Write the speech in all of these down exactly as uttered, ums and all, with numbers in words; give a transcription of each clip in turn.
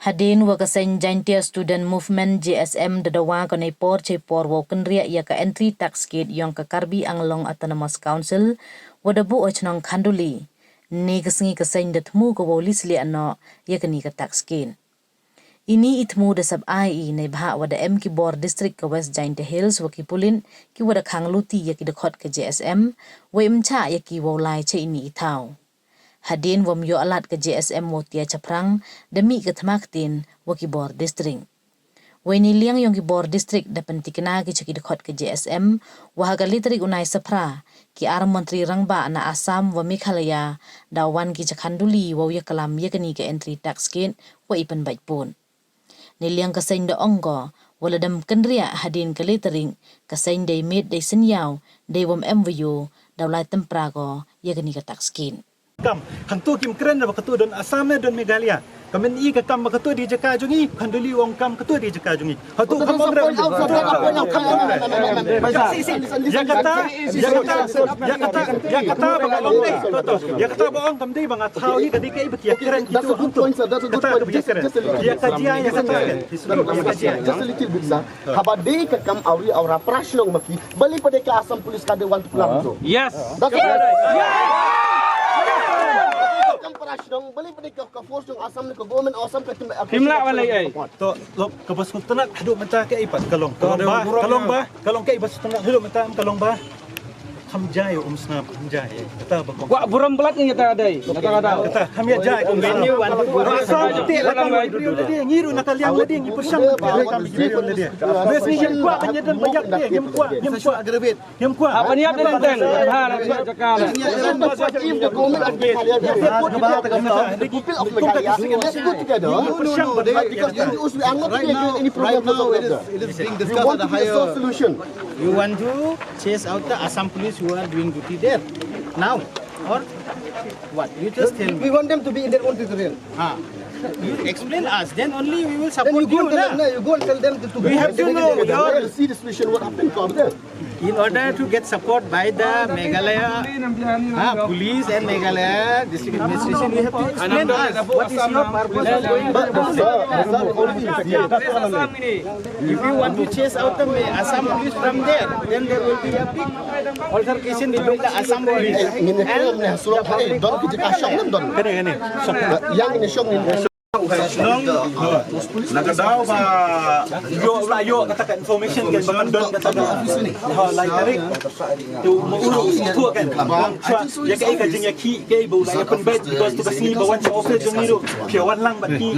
Hadien wa ka seng Jaintia Student Movement, J S M, da dawa ka nei por chei por wow kynriah ya ka entry tax gate yong ka Karbi Anglong Autonomous Council wa da buh ha chnong Khanduli. Ni ka sngi ka seng da thmu ka wow li sliah noh ya kani ka tax gate. Ini i thmu da sab ai i nei bha wa da em ki bor district ka West Jaintia Hills wa ki pulit ki wa da khang luti ya ki dkhot ka J S M, wa im cha ya ki wow lai cha ini i thaw. Hadien wam yoh alat ka J S M wow tia chaphrang, da mih ka thma ktien wa ki bor district. Wei ni liang yong ki bor district da pyntikna ki cha ki dkhot ka J S M, wa ha ka li tarik u nai Saphra, ki ar montri rangbah na Assam wa Meghalaya, da wan ki cha Khanduli wow ya kalam ya kani ka entry tax gate, wa i pynbait pun. Ni liang ka seng da ong ko, wa la dam kynriah hadien ka li tarik, ka seng dei met dei synyaw, dei wam em wa yo, da u lai tempra ko, ya kani ka tax gate. Kam, katu kim kren ba katu don Assam ne don Meghalaya. Ka men i ka kam ba katu di jaka jong i, Khanduli ong kam katu di jaka jong i. Hatu kam ong. Si, si. Ya kata, ya kata, ya kata ba ka long dei. Katu, ya kata ba ong kam dei ba nga thaw hi ka dei ka i ba ki ya kren kitu. Kata ka ba ya kren. Ya ka jia, ya kata. Just a little bit, sir. Haba dei ka kam awri awra prashnong maki, bali pada ka Assam Police ka dei wan tuklam tu. Yes. That's all. Kam prashnong, bali pada ka, ka force jong Assam ne ka government Assam ka tim. Tim lah balik ai. To, lok, ka bas kuntanak, haduh menta ka ipat, ka long, ka long ba, ka long ba, ka long ka ipat kuntanak, haduh menta ka long ba. Kam jai, um sngap, kam jai. Kata ba kong. Wa burom blat ni kata dai. Kata kata. Kata kam ya jai, um sngap. Sa ti la kam ngi ru na ka liang la ding, ngi pyrshang ti la kam ngi ru la ding. Bes ngi yem kwah kan ya don ba yak te, yem kwah, yem kwah. Yem kwah. Apa ni apa ni ten? Ha, na kwah jaka la. If the government of Meghalaya, the people of Meghalaya, let's go together. Because N G Os, we are not creating any problem for the. It is being discussed at a higher. We want to solution. You want to chase out the Assam police who are doing duty there now, or what? You just tell me. We want them to be in their own territory. Ah, you explain us, then only we will support you. Then you go and tell them, no, you go and tell them to. We have to know. You see the solution, what happened from there. In order to get support by the Meghalaya, ah, police and Meghalaya district administration, we have to explain us what is your purpose of going to the border. If you want to chase out the Assam police from there, then there will be a big altercation between the Assam police and the public. Don ki jaka shong, don. Kene, kene. Yang ini shong ini. Na ka daw ba ïoh la ïoh kata ka information kan ba kan don kata ka. Ha, lai tarik. Tu ma ulu tu kan. Wan chwa ya ka, ka jingïakhih ka ba u la ïa pynbeit because tu ka sngi ba wan sha office jong ngi ruh. Phi wan lang bad ki.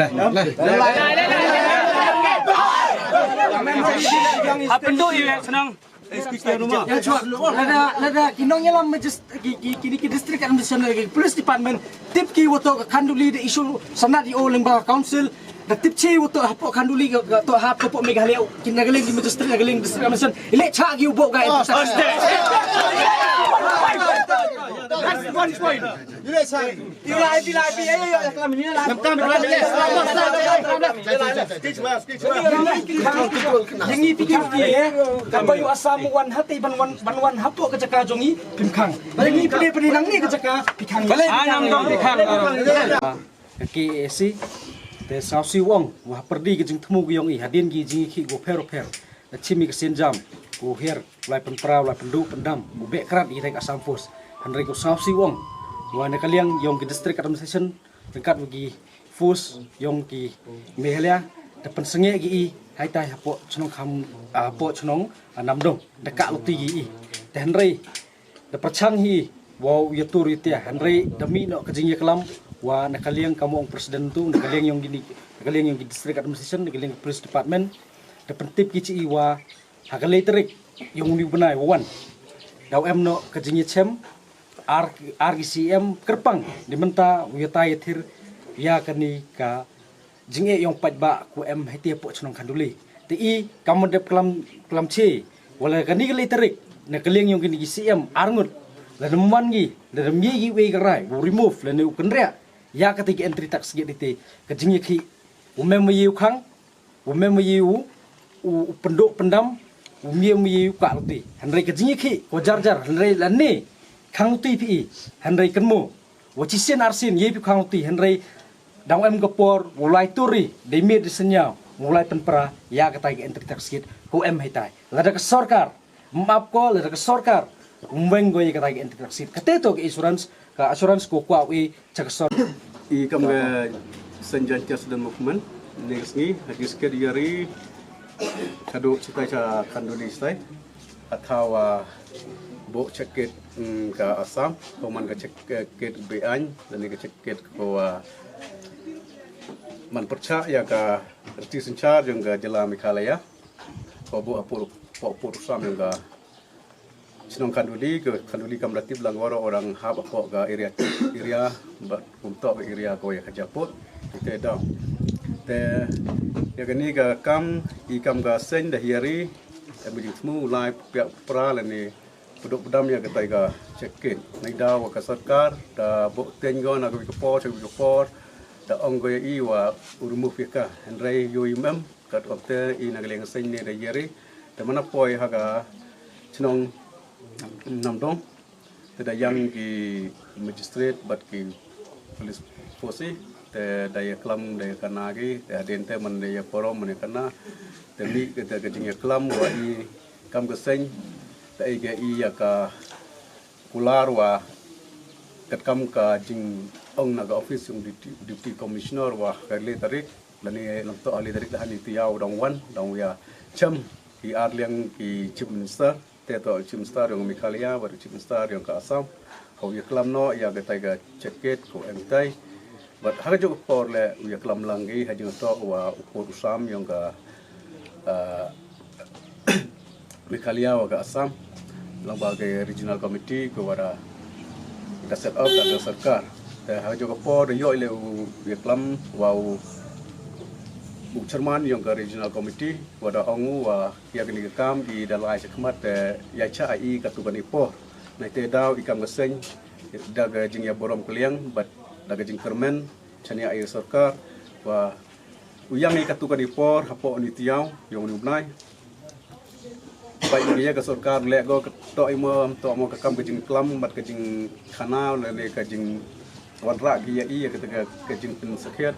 Hap pynduh ïa u Shnong. Lada, lada ki nongïalam majis-, ki, ki, ki, ki district administration, ki police department, tip ki wa toh ka Khanduli da issue sanad ïa u lyngba ka council, da tip chi wa toh hapoh Khanduli ka, ka toh hapoh Meghalaya, ki na ka liang ki magistrate, na ka liang district administration, i leh chah ki u boh ka. That's one point. Jong ngi phi khang, eh, kaba ïoh Assam wan hate ban wan, ban wan hapoh ka jaka jong ngi, phim khang. Jong ngi phi phi nangne ka jaka phi khang. Ka K A A C te sngewsih ong wa ha pyrdi ka jingthmu ka jong i hadien ki jingïakhih ko pher pher. Ka chim i ka sienjam, ko her, u lai pynpra, u lai pynduh pyndam, u beh krad i rek Assam Force. Hynrei ko sngewsih ong wa na ka liang yong ki district administration ryngkat wa ki force yong ki Meghalaya da pynsangeh ki i haitai hapoh chnong Kham, ah, hapoh chnong, ah, Namdong da kah luti ki i. Te hynrei da pyrchang hi wow ïatur ïatia, hynrei da mih noh ka jingïaklam wa na ka liang ka mong president tu, na ka liang yong kini, na ka liang yong ki district administration, na ka liang police department, da pyntip ki chi i wa ha ka lai tarik yong uni u bnai wa wan, daw em noh ka jingïachem ar, ar ki C M kyrpang, ni mynta u ïatai ïathir ïa kani ka jingeh yong paidbah ku em haitia poh chnong Khanduli. Te i kam dep klam, klam che, wala kani ka lai tarik, na ka liang yong kini ki C M arngut, la dam wan ngi, la dam ye ki wei ka rai, u remove, la ne u kynriah ïa kata ki entry tax gate te, ka jingïakhih, u mem ma ye u khang, u mem ma ye u, u, u pynduh pyndam, u mem ma ye u kah luti. Hynrei ka jingïakhih, ko jar jar, hynrei la ne, khang luti phi i, hynrei kynmo, wa chi sien ar sien, ye phi khang luti, hynrei dang em ka por u lai turi dei miet dei sñiaw u lai pynpra ïa katai ka entry tax kit. Ko em hitai lada ka sorkar map ko lada ka sorkar um weng ko ïa katai ka entry tax kit. Kate to ka assurance, ka assurance ko kwah u i cha ka sorkar. I kam ka Seng Jaintia Student Movement ne ka sngi ha ki sket ïari ka duk chitai cha Khanduli stai. Athawa bo check kit ka Assam ko man ka check kit beain dan ka check kit ko man percha ïa ka reti synchar jong ka jylla Meghalaya. Ko bo apur po pur sam jong ka chnong Khanduli ka Khanduli kam ratip lang waro orang hap apo ka area area ba kumto ka area ko ïa ka japut. Te dong te ïa kani ka kam i kam ka seng da hiari em jing thmu lai pia pra lane pduk pdam ïa katai ka check kit. Nai daw ka sorkar da bo teng go na ka por ka por da ong go ïa i wa u remove ïa ka hynrei ïoh i mem. Kat wakte i na ka liang seng ne da ïari te mana poi ha ka chnong Namdong te da ïang ki magistrate bad ki police force te da ïa klam da ïa kana ki te hadien te man da ïa forum man ïa kana te mi ka te ka jing ïa klam wa i kam ka seng te ai ga i ïa ka kular wa kat kam ka jing ong na ka office jong deputy, deputy commissioner wa ka le tarik lane lang to ali dari dah ni tiaw dong wan dong ya chem ki ar liang ki chief minister te to chief minister jong Meghalaya bad chief minister jong ka Assam. Ko ya klam no ya ka tai ka check kit ko em tai bad ha ka juk por le ya klam lang ki ha jing to wa u por u sam jong ka Meghalaya wa ka Assam lang ba ka regional committee ko wada ka set up da ka sorkar. Te ha ka juk por da yo le u ya klam wa u u chairman jong ka regional committee wa da ong u wa ïa kani ka kam i da lai shakhmat te ïa cha i ka tu kani por. Nai te daw i kam ka seng da ka jing ïa borom kliang bad da ka jing kermen chan ïa i sorkar wa u ïa i ka tu kani por hapo ni tiaw jong ni bnai. Bai ïa ka sorkar le go to i mo to mo ka kam ka jing klam bad ka jing khana le ka jing wan ra ki ïa i ka ka jing pyn sakhiat.